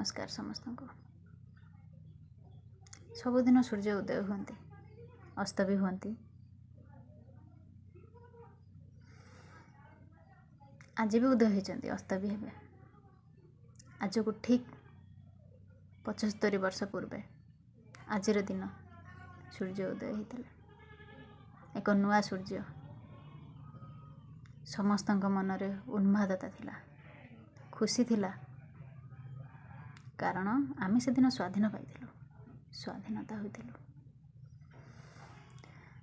ନମସ୍କାର ସମସ୍ତଙ୍କୁ। ସବୁଦିନ ସୂର୍ଯ୍ୟ ଉଦୟ ହୁଅନ୍ତି, ଅସ୍ତ ବି ହୁଅନ୍ତି। ଆଜି ବି ଉଦୟ ହୋଇଛନ୍ତି, ଅସ୍ତ ବି ହେବେ। ଆଜକୁ ଠିକ୍ 75 ବର୍ଷ ପୂର୍ବେ ଆଜିର ଦିନ ସୂର୍ଯ୍ୟ ଉଦୟ ହୋଇଥିଲେ। ଏକ ନୂଆ ସୂର୍ଯ୍ୟ। ସମସ୍ତଙ୍କ ମନରେ ଉନ୍ମାଦତା ଥିଲା, ଖୁସି ଥିଲା, କାରଣ ଆମେ ସେଦିନ ସ୍ୱାଧୀନ ପାଇଥିଲୁ, ସ୍ୱାଧୀନତା ହୋଇଥିଲୁ।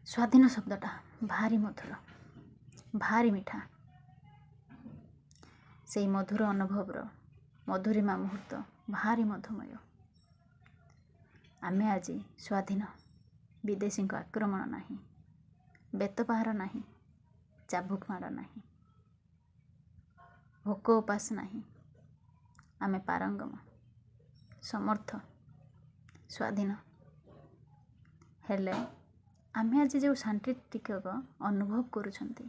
ସ୍ୱାଧୀନ ଶବ୍ଦଟା ଭାରି ମଧୁର, ଭାରି ମିଠା। ସେଇ ମଧୁର ଅନୁଭବର ମଧୁରିମା ମୁହୂର୍ତ୍ତ ଭାରି ମଧୁମୟ। ଆମେ ଆଜି ସ୍ୱାଧୀନ। ବିଦେଶୀଙ୍କ ଆକ୍ରମଣ ନାହିଁ, ବେତପାହାର ନାହିଁ, ଚାବୁକ ମାଡ଼ ନାହିଁ, ଭୋକ ଉପାସ ନାହିଁ। ଆମେ ପାରଙ୍ଗମ, ସମର୍ଥ, ସ୍ୱାଧୀନ। ହେଲେ ଆମେ ଆଜି ଯେଉଁ ଶାନ୍ତି ଟିକକ ଅନୁଭବ କରୁଛନ୍ତି,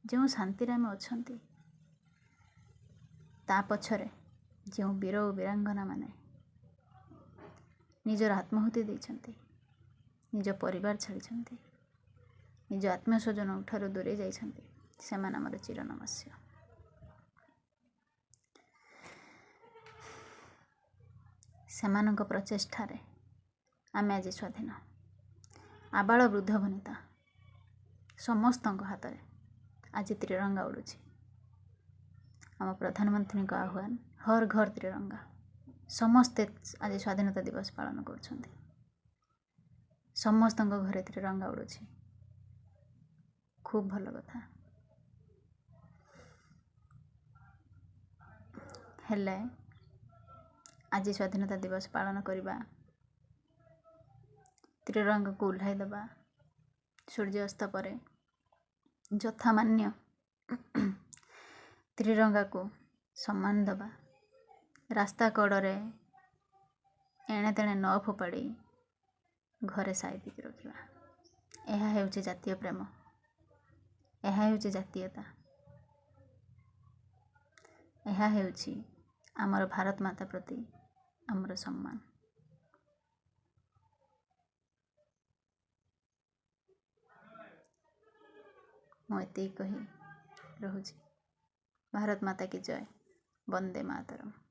ଯେଉଁ ଶାନ୍ତିରେ ଆମେ ଅଛନ୍ତି, ତା ପଛରେ ଯେଉଁ ବୀର ଓ ବୀରାଙ୍ଗନାମାନେ ନିଜର ଆତ୍ମାହୁତି ଦେଇଛନ୍ତି, ନିଜ ପରିବାର ଛାଡ଼ିଛନ୍ତି, ନିଜ ଆତ୍ମୀୟ ସ୍ୱଜନଙ୍କ ଠାରୁ ଦୂରେଇ ଯାଇଛନ୍ତି, ସେମାନେ ଆମର ଚିର ନମସ୍ୟ। ସେମାନଙ୍କ ପ୍ରଚେଷ୍ଟାରେ ଆମେ ଆଜି ସ୍ୱାଧୀନ। ଆବାଳ ବୃଦ୍ଧ ବନିତା ସମସ୍ତଙ୍କ ହାତରେ ଆଜି ତ୍ରିରଙ୍ଗା ଉଡ଼ୁଛି। ଆମ ପ୍ରଧାନମନ୍ତ୍ରୀଙ୍କ ଆହ୍ୱାନ ହର ଘର ତ୍ରିରଙ୍ଗା। ସମସ୍ତେ ଆଜି ସ୍ୱାଧୀନତା ଦିବସ ପାଳନ କରୁଛନ୍ତି। ସମସ୍ତଙ୍କ ଘରେ ତ୍ରିରଙ୍ଗା ଉଡ଼ୁଛି। ଖୁବ୍ ଭଲ କଥା। ହେଲେ ଆଜି ସ୍ୱାଧୀନତା ଦିବସ ପାଳନ କରିବା, ତ୍ରିରଙ୍ଗାକୁ ଓହ୍ଲାଇ ଦେବା ସୂର୍ଯ୍ୟାସ୍ତ ପରେ ଯଥାମାନ୍ୟ ତ୍ରିରଙ୍ଗାକୁ ସମ୍ମାନ ଦେବା, ରାସ୍ତା କଡ଼ରେ ଏଣେ ତେଣେ ନ ଫୋପାଡ଼ି ଘରେ ସାଇତିକି ରଖିବା, ଏହା ହେଉଛି ଜାତୀୟ ପ୍ରେମ, ଏହା ହେଉଛି ଜାତୀୟତା, ଏହା ହେଉଛି ଆମର ଭାରତ ମାତା ପ୍ରତି ଆମର ସମ୍ମାନ। ମୁଁ ଏତିକି କହି ରହୁଛି। ଭାରତ ମାତା କି ଜୟ। ବନ୍ଦେ ମାତରମ୍।